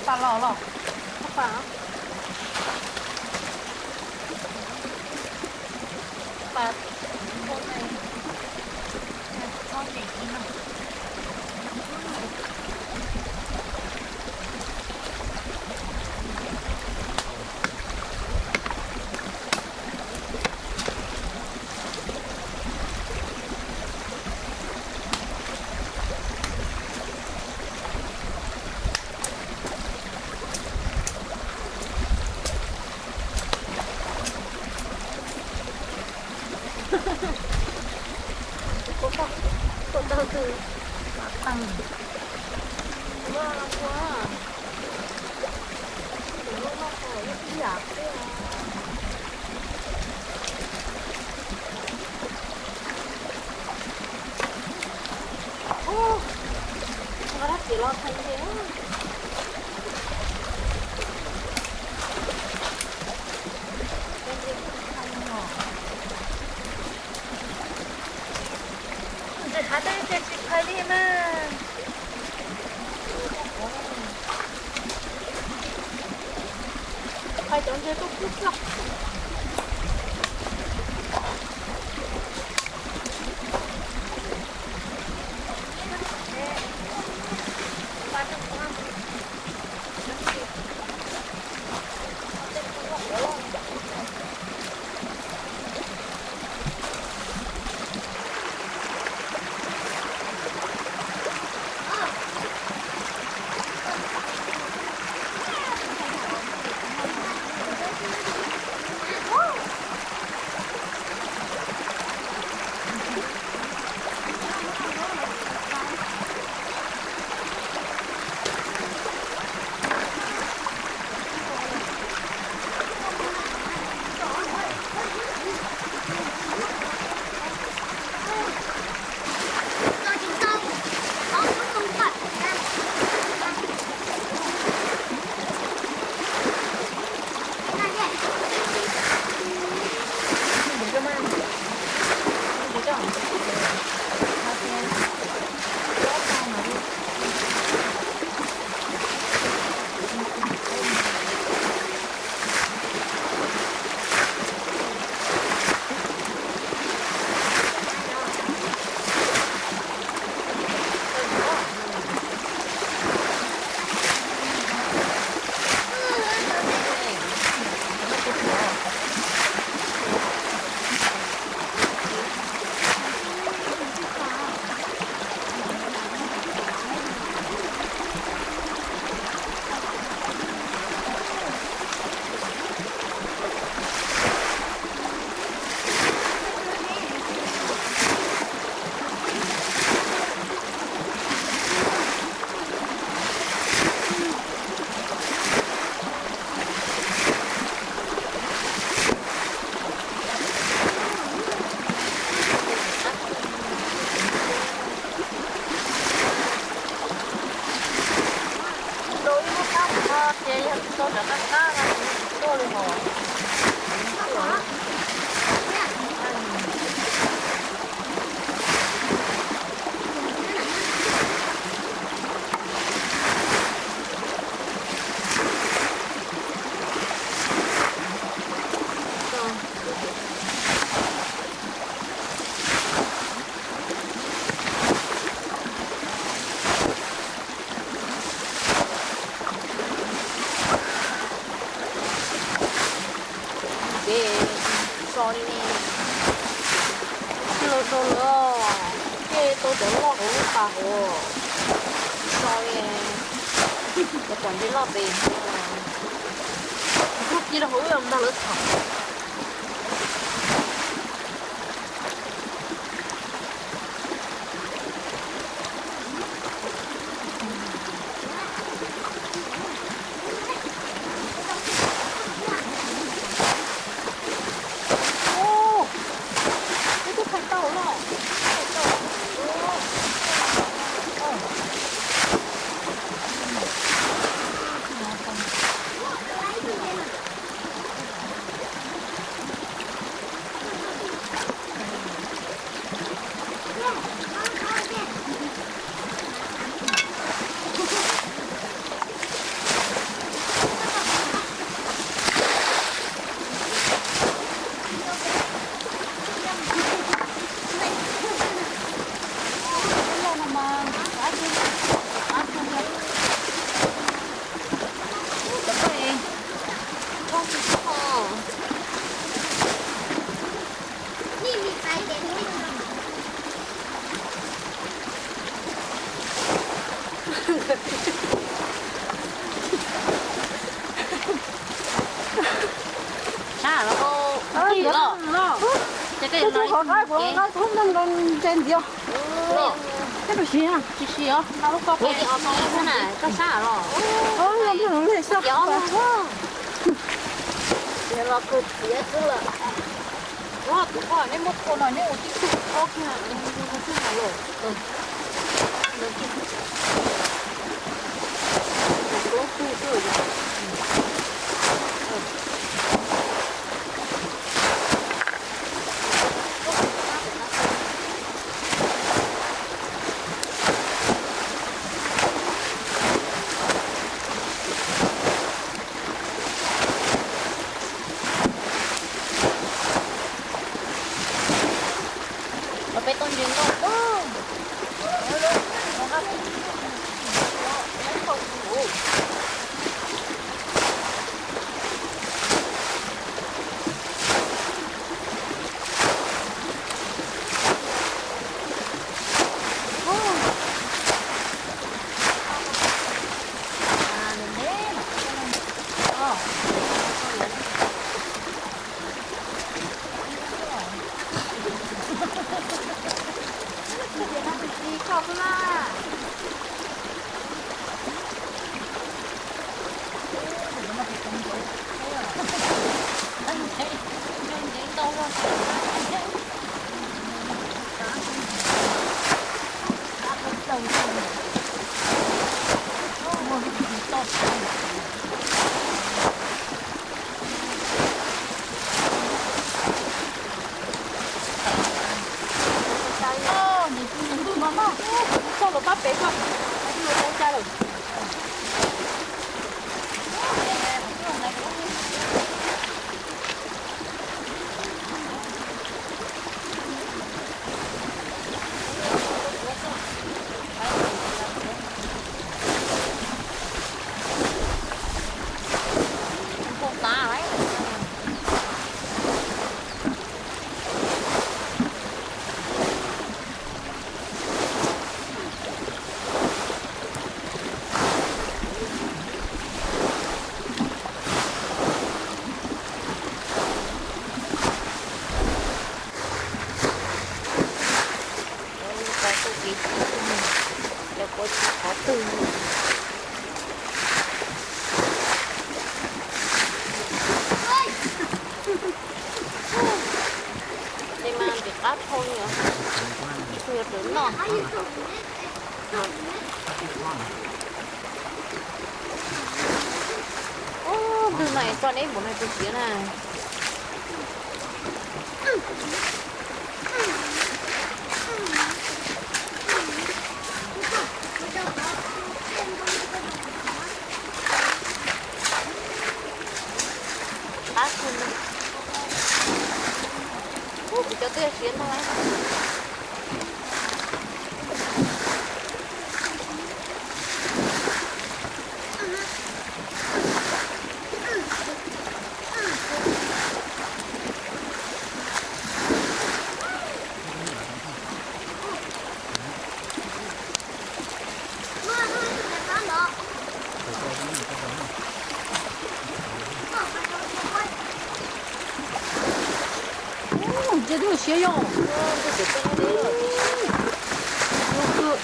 Pas los los. Pas, pas, txhob nres ib no. Ub, nqa rab riam los txhais ntses. Ntses hav dej ces tsis txhais li mas. Txhais cov ntses tuaj kub txog. Rau ib lub qab no ces yog tsis tau cov qab qab no ces tuaj li hos. Ces so li ne, tsis los rau lawm, ces tau cov loj hauv lub pas hauv, tsis so li, cov pom ntses loj pem, hnub kib rau hauv wb nrog lawv tham. Ub, ub, twb thaij tau los, thaij tau. Sab los, ib los, ces tej no qhov nqaij kuv nqa thoob nrog ntse ntxiv. Tej puas siv? Tsis siv os, nqa lub ko pem. Koj sab los, los kawg tiav xwb lawm. Ua tus poj nej muab qhua no neb ua tib tug ob kiag xwb los. Peb tau ntses ntau. Txog lawm pab pem koj, tau ca lawm. Cov kuv tsis qhov twg. Tej mas ntim qab dhau li os. Kuv yuav rawm noj. Ub, ntwg no es tso deb npaum no puas siav na. Qab kawg na. Ub, kuv cov twb yog siav ntag lauj. Ub, ntses twb siav yog. Ub, kawg.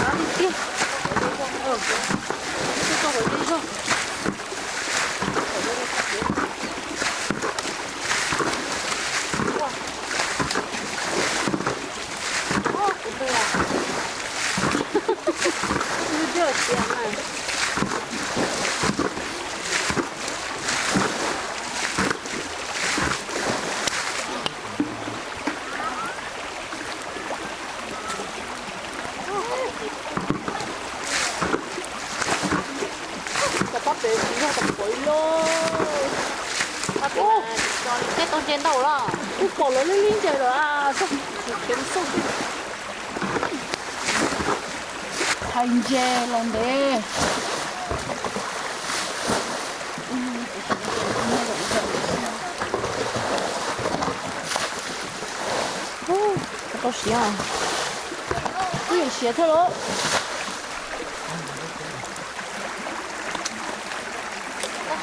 Av li tiag. Twb tau hauv zej zog. Kuv twb, kuv twb siav na. Cov pab pem tsis yog tom puav ib lub. Ub, tej tau ntses ntau los. Kuv pom lawv lib lib ntses lawm a, txog khiav xauj xwb. Thaiv ntses los ntev. Ub, tau siav, twb yuav siav thiab lauj.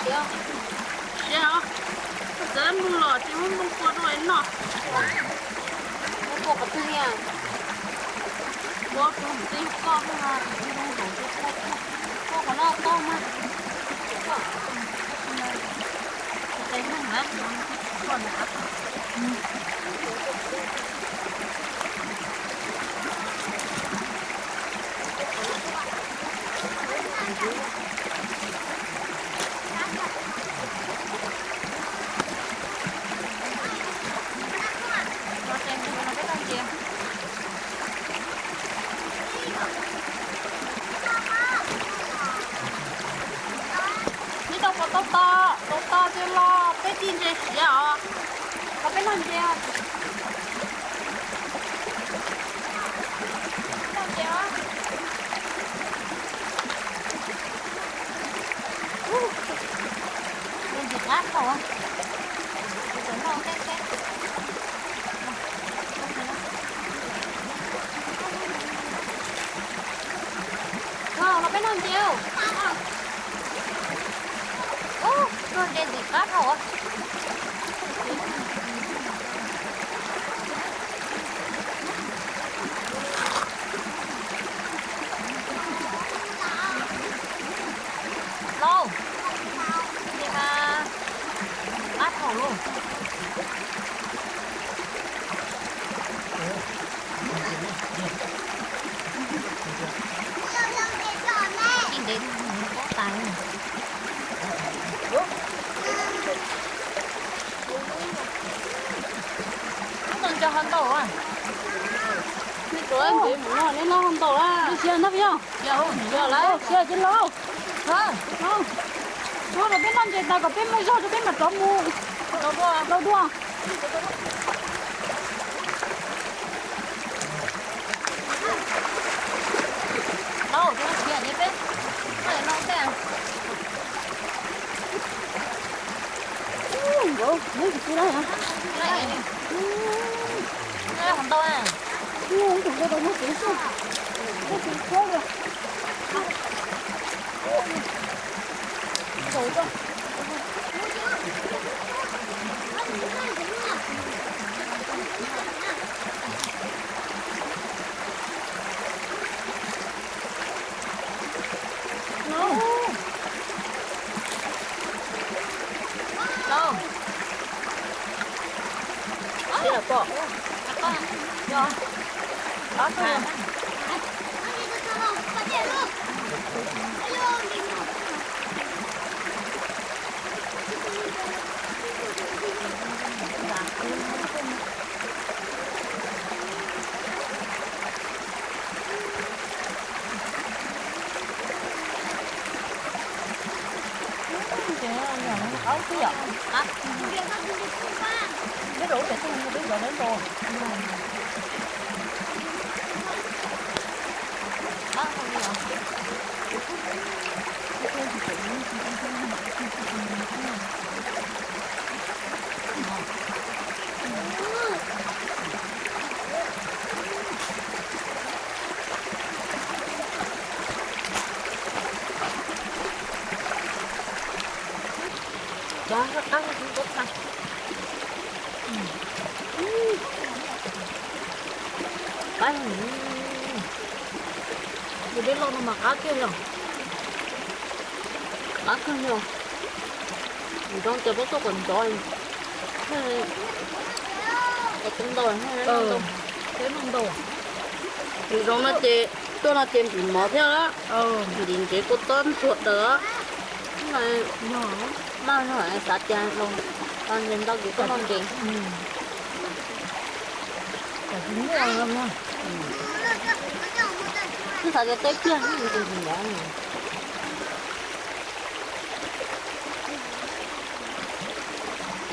Siav os, koj txawm mus los ces muab nplooj kua rau es noj. Nplooj kua qhov twg niam? Kua rau tej koj, kua qhov no tau mas. Neb tau qhov tau to, tau to ces los peb ci ntses siav os. Los peb noj ntses. Noj ntses os. Ntses qab thaum, kuv tseem noj qeeb qeeb. Los peb noj ntses. Ub, noj ntses ntxim qab dhau. Lauj, ntses mas qab dhau lauj. Tsis ntev pob tas li. Ub, nco ho ntau a. Neb noj ho ntau a. Siav ntau yog. Siav ntau, siav ntau. Ua los peb noj ntses tas kom peb muaj zog rau peb mam rov mus. Los dua. Lauj, siav ne peb. Noj tej. Ntau. Ces yog qab twb yom, qab. Peb rau pem tej no peb zov deb nkaus. Qab, qab, qab. Qab, tus dej loj no mas qab kiag yog, qab kiag yog. Zoo ces peb tuaj kom ntxov, kom tau ntau, peb noj ntau. Zoo no ces tuaj no ces ntim mov thiab, ntim ntsev kua txob ntxuag daws. Maj no xav tias los ntses ntau ces tuaj noj ntses. Twb xav tias teb kiag ntses ntim mov.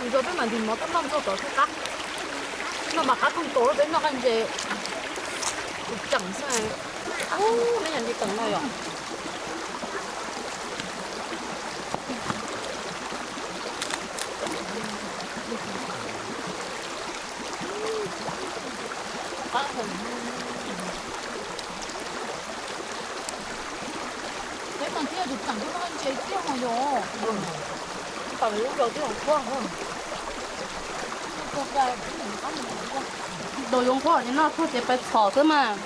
Ntxuag peb mam ntim mov tuaj noj ntxuag tod thiaj qab. No mas qab kawg nkaus, peb noj nqaij ntses ceem xwb. Ub, nej yog nti teem no yom. Peb no Thiab tus tseem kuj noj ntses thiab ho yog. Tau lub rau twb zoo qhuav. Daus zoo qhuav ces noj tag ces pais txhom xwb mas.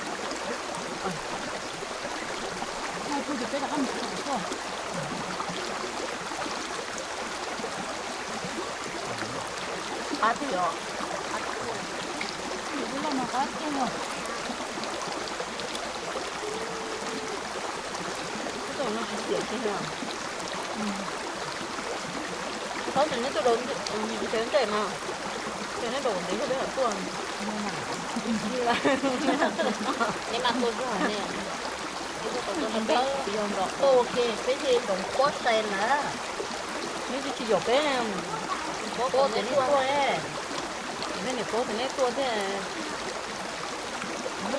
Qab tiag os. Tsis xiam kiag. Thaub ces neb tuaj rau ntev mas, ces neb rau ntev peb mam tuaj. Neb mas tuaj zog ne. Peb yog nrov tuaj ua ke, peb yog nrov quab sai na. Neb twb tsis yaum peb, paub tias neb tuaj, peb niam paub tias neb tuaj thiab.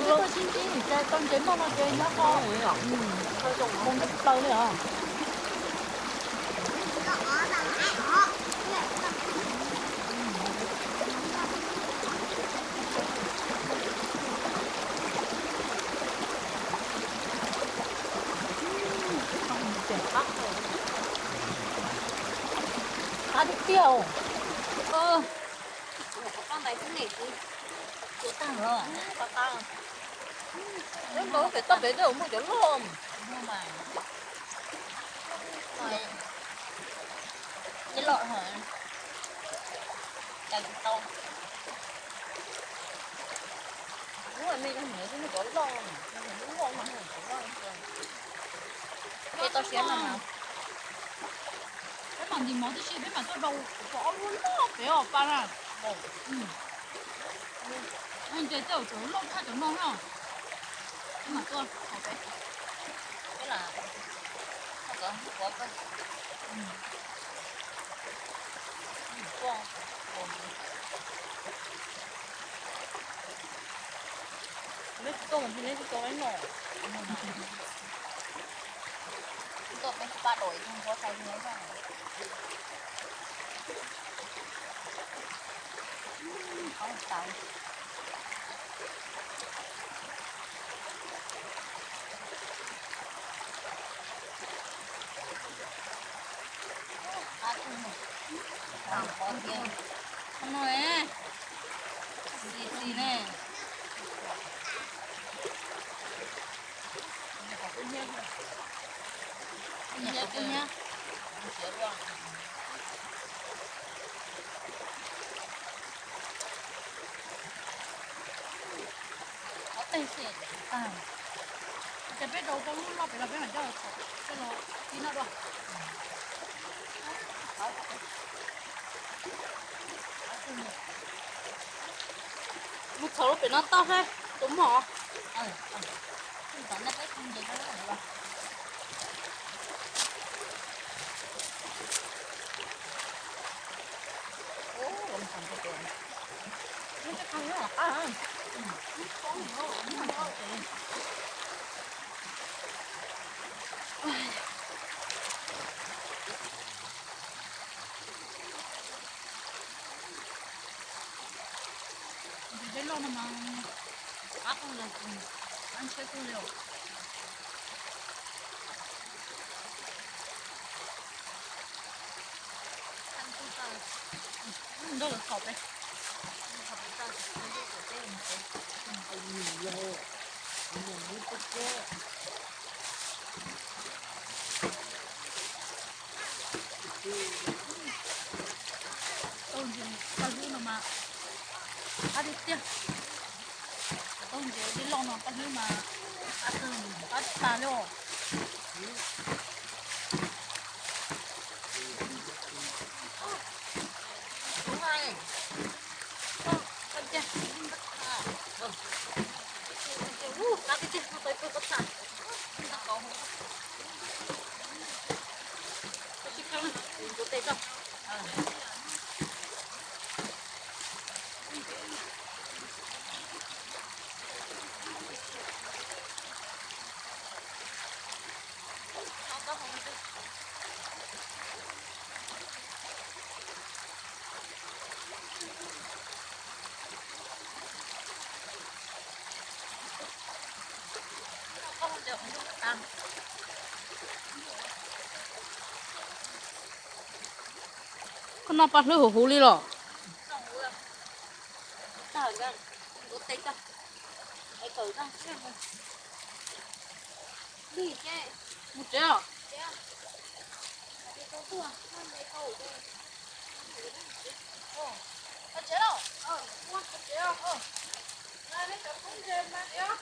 Tau ntses noj no ces nyob qhov zoo plaws li os. Qab tiag tiag. Ua tag lawm. Peb npau pem toj pem twb muaj cov loj. Cov loj, cais tsis tau. Lub me cov hniav xwb nws cov loj, lub loj no cov loj. Peb toj siab no mas. Peb mam ntim mov tib si peb mam tuaj rau kuv pom ob lub loj pem os pas na. Ntses tej zaum loj tshaj cov no na. Peb mam tuaj, peb, peb lam txhob kov kuav kawg. Neb tsis tuaj mas neb tsis tau noj. Tuaj peb pab dua ib tug nquab sai li no. Qhov no, xis xis ne. Hnyiab, hnyiab. Qhov teg xwb tag. Ces peb rau tau lub loj pem los peb mam coj los txhom, coj los tiv noj dua. Mus txhom lub pem no toj saib tus mom. Ntses dej loj no mas qab kawg li, qab ntshiab kawg li os. Nrog lawv txhom pem, txhom pem tag, txhom pem tag. Tau ntses paj hlwb no mas qab tiag tiag. Tau ntses dej loj no paj hlwb mas qab kawg, qab tas li os. Koj noj paj hlwb huv huv li los? Mus tsev os. Tsev los? Tsev os. Nej cov phooj ywg mas os.